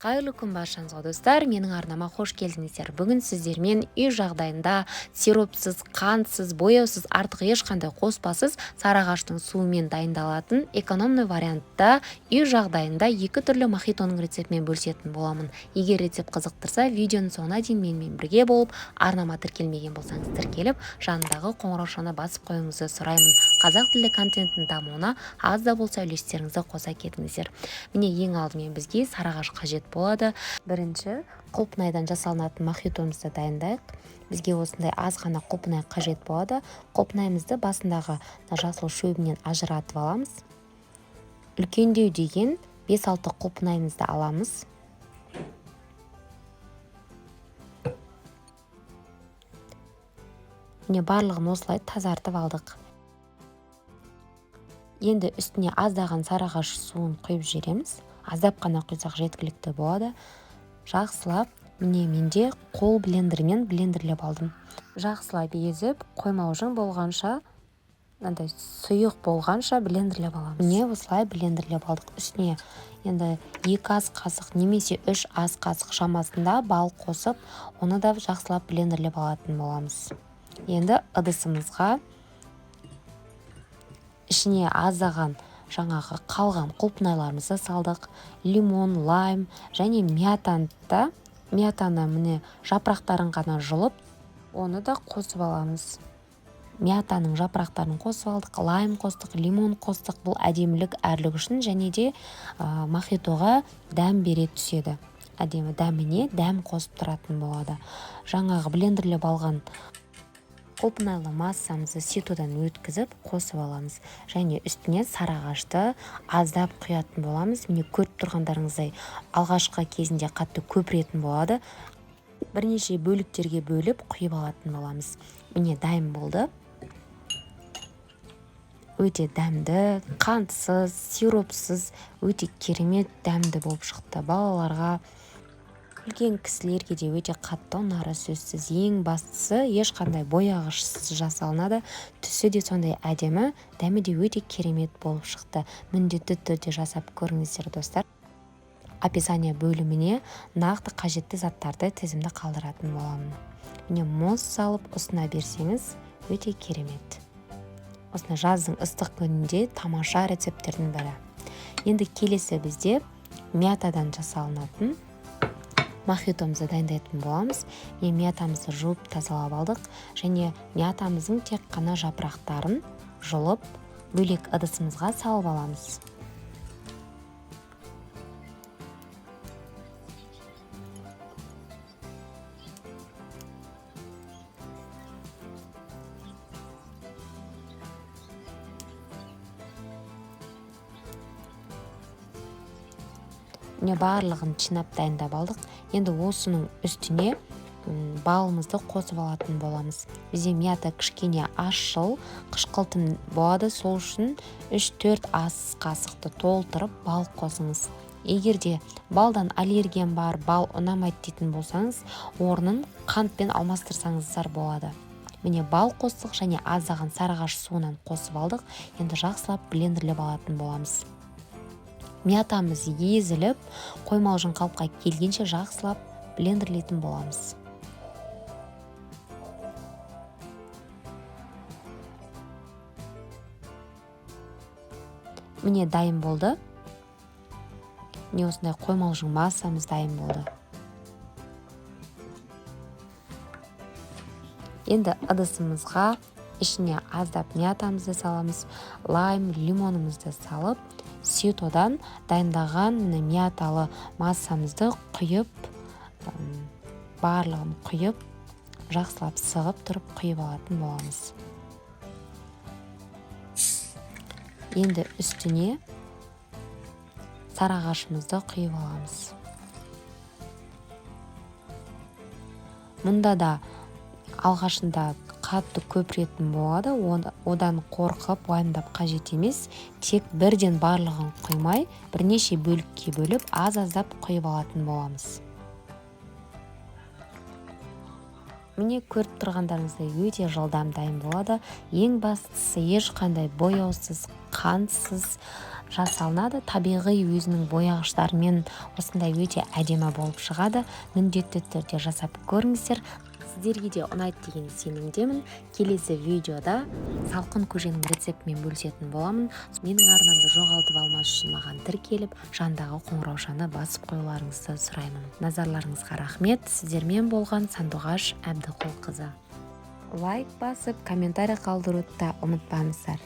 Қайырлы күн баршаңызға, достар! Менің арнама қош келдіңіздер. Бүгін сіздермен үй жағдайында сиропсыз, қантсыз, бояусыз, артық ешқандай қоспасыз, сарыағаштың суымен дайындалатын экономный вариантта үй жағдайында екі түрлі мохитоның рецептімен бөлісетін боламын. Егер рецепт қызықтырса, видеоның соңына дейін менімен бірге болып, арнама тіркелмеген болсаңыз, тіркеліп, жанындағы қоңыраушаны басып қоюыңызды сұраймын. Қазақ тілді контенттің дамуына аз да болса үлестеріңізді қоса кетіңіздер. Міне, ең алдымен бізге сарыағаш қажет болады. Бірінші құлпынайдан жасалынатын мохитомызды дайындайық. Бізге осындай аз ғана құлпынай қажет болады. Құлпынайымызды басындағы жасыл шөбінен ажыратып аламыз. Үлкендеу деген 5-6 құлпынайымызды аламыз. Міне, барлығын осылай тазартып алдық. Енді үстіне аздаған сарыағаш суын құйып жібереміз. Аздап қана құйсақ, жеткілікті болады. Жақсылап, міне, менде қол блендермен блендерлеп алдым. Жақсылап езіп, қоймалжың болғанша, мынандай сұйық болғанша блендерлеп аламыз. Міне, осылай блендерлеп алдық. Үстіне енді 2 ас қасық немесе 3 ас қасық шамасында бал қосып, оны да жақсылап блендерлеп алатын боламыз. Енді ыдысымызға ішіне аздаған жаңағы қалған құлпынайларымызды салдық, лимон, лайм және мятаны да, мятаны, міне, жапырақтарын ғана жұлып, оны да қосып аламыз. Мятаның жапырақтарын қосып алдық, лайм қостық, лимон қостық. Бұл әдемілік, әрлік үшін және де мохитоға дәм бере түседі, әдемі дәміне дәм қосып тұратын болады. Жаңағы блендерлеп алған құлпынайлы массамызды ситодан өткізіп, қосып аламыз және үстіне сарыағашты аздап құятын боламыз. Міне, көріп тұрғандарыңыздай, алғашқы кезінде қатты көпіретін болады. Бірнеше бөліктерге бөліп құйып алатын боламыз. Міне, дайын болды. Өте дәмді, қантсыз, сиропсыз, өте керемет дәмді болып шықты. Балаларға, үлкен кісілерге де өте қатты ұнары сөзсіз. Ең бастысы, ешқандай бояғышсыз жасалынады. Түсі де сондай әдемі, дәмі де өте керемет болып шықты. Міндетті түрде жасап көріңіздер, достар. Описание бөліміне нақты қажетті заттарды, тізімді қалдыратын боламын. Міне, мұз салып ұсына берсеңіз, өте керемет. Осындай жаздың ыстық күнінде тамаша рецепттердің бірі. Енді келесі бізде мятадан жасалынатын мохитомызды дайындайтын боламыз. Міне, мятамызды жуып, тазалап алдық және мятамыздың тек қана жапырақтарын жұлып, бөлек ыдысымызға салып аламыз. Міне, барлығын жинап, дайындап алдық. Енді осының үстіне балымызды қосып алатын боламыз. Бізде мята кішкене ащыл, қышқылтым болады. Сол үшін 3-4 ас қасықты толтырып бал қосыңыз. Егер де балдан аллергиям бар, бал ұнамайды дейтін болсаңыз, орнын қантпен алмастырсаңыздар болады. Міне, бал қостық және аздаған сарыағаш суынан қосып алдық. Енді жақсылап блендерлеп алатын боламыз. Мятамыз езіліп, қоймалжың қалыпқа келгенше жақсылап блендерлейтін боламыз. Міне, дайын болды. Міне, осындай қоймалжың массамыз дайын болды. Енді ыдысымызға ішіне аздап мятамызды саламыз, лайм, лимонымызды салып, ситодан дайындаған, міне, мяталы массамызды құйып, барлығын құйып, жақсылап сығып тұрып құйып алатын боламыз. Енді үстіне сарыағашымызды құйып аламыз. Мұнда да алғашында қатты көпіретін болады. Одан қорқып, уайымдап қажет емес. Тек бірден барлығын құймай, бірнеше бөлікке бөліп, аз аздап құйып алатын боламыз. Міне, көріп тұрғандарыңыздай, өте жылдам дайын болады. Ең бастысы, ешқандай бояусыз, қантсыз. Жасалынады табиғи, өзінің бояғыштарымен осындай өте әдемі болып шығады. Міндетті түрде жасап көріңіздер, сіздерге де ұнайды деген сенімдемін. Келесі видеода салқын көженің рецептімен бөлісетін боламын. Менің арнамды жоғалтып алмас үшін маған тіркеліп, жандағы қоңыраушаны басып қоюларыңызды сұраймын. Назарларыңызға рахмет! Сіздермен болған Сандуғаш Әбдіқұлқызы. Лайк басып, комментарий қалдыруды да ұмытпаңыздар.